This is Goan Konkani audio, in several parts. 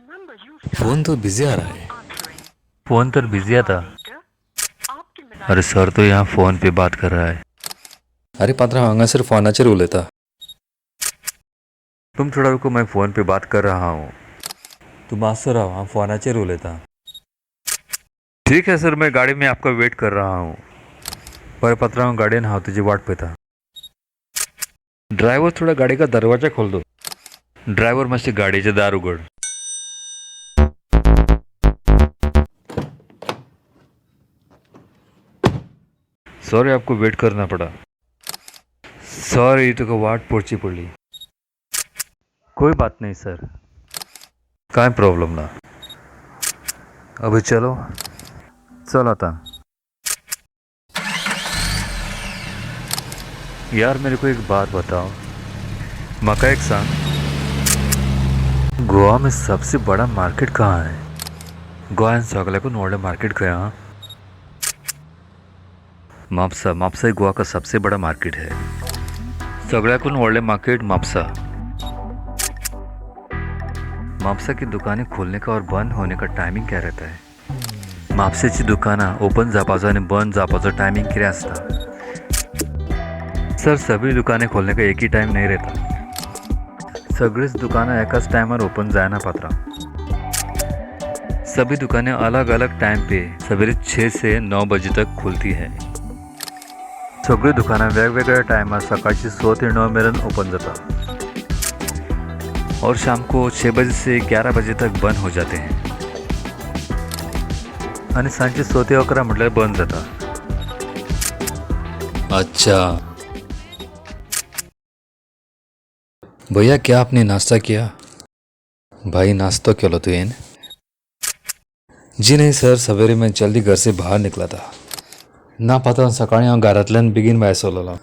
फोन तो बिजी आ रहा है। फोन तर बिजी आता। अरे सर तो यहाँ फोन पे बात कर रहा है। अरे पात्रांव, हांगासर फोनाचेर उलयता। तुम थोड़ा रुको, मैं फोन पे बात कर रहा हूँ। तूं मातसो राव, हांव फोनाचेर उलयता। ठीक है सर, मैं गाड़ी में आपका वेट कर रहा हूँ। बरें पात्रांव, गाडयेन हांव तुजी वाट पळयता। ड्रायव्हर, थोड़ा गाड़ी का दरवाजा खोल दो। ड्रायव्हर, मातशें गाडयेचें दार उगड। सॉरी, आपको वेट करना पड़ा। सॉरी, तुका वाट पळोवची पडली। कोई बात नहीं सर। कांय प्रॉब्लम ना। अभी चलो, चल आता। यार मेरे को एक बात बताओ, म्हाका एक सांग, गोवा में सबसे बड़ा मार्केट कहाँ है? गोव्यान सगळ्याकून व्हडलें मार्केट खंय आहा? म्हापसा। म्हापसा ही गोवा का सबसे बड़ा मार्केट है। सगळ्याकून व्हडलें मार्केट म्हापसा। म्हापसा की दुकानें खोलने का और बंद होने का टायमिंग क्या रहता है? म्हापशेची दुकानां ओपन जावपाचो आनी बंद जावपाचो टायमिंग कितें आसता? सर, सभी दुकानें खोलने का एक ही टाइम नहीं रहता। सगळीच दुकानां एकाच टायमार ओपन जायना पात्रांव। सभी दुकानें अलग अलग टाइम पे सवेरे 6 से 9 बजे तक खुलती हैं। सगळीं दुकानां वेगवेगळ्या टायमार सकाळची 6 ते 9 मेरेन ओपन जाता और शाम को 6 बजे से 11 बजे तक बंद हो जाते हैं आनी सांजचे 6 ते 11 म्हटल्यार बंद जाता। अच्छा भैया, क्या आपने नाश्ता किया? भाई नाश्तो केलो तुवें? जी नहीं सर, सवेरे मैं जल्दी घर से बाहर निकला था। ना पात्रांव, सकाळी हांव घरांतल्यान बेगीन भायर सरलेलो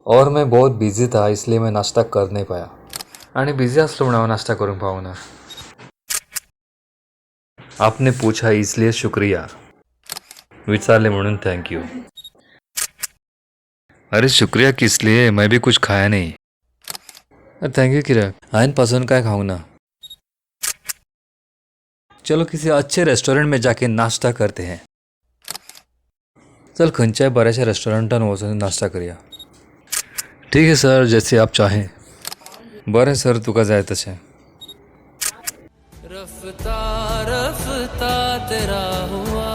और मैं बहुत बिजी था, इसलिए मैं नाश्ता कर नहीं पाया। आनी बिजी आसलो म्हणून हांव नाश्ता करूंक पावना। आपने पूछा इसलिए शुक्रिया, विचारले म्हणून thank you. अरे शुक्रिया किस लिए, मैं भी कुछ खाया नहीं। Thank you कित्याक, हांवें पासून काय खावंक ना। चलो किसी अच्छे रेस्टोरेंट में जाके नाश्ता करते हैं। चल खंयच्याय बऱ्याशा रेस्टॉरंटान वचून नाश्ता करया। ठीक है सर, जैसे आप चाहें। बरें सर, तुका जाय तशें। रफ्ता रफ्ता तेरा हुआ,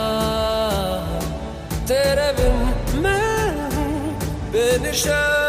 तेरे बिन मैं हूँ बेनिशान।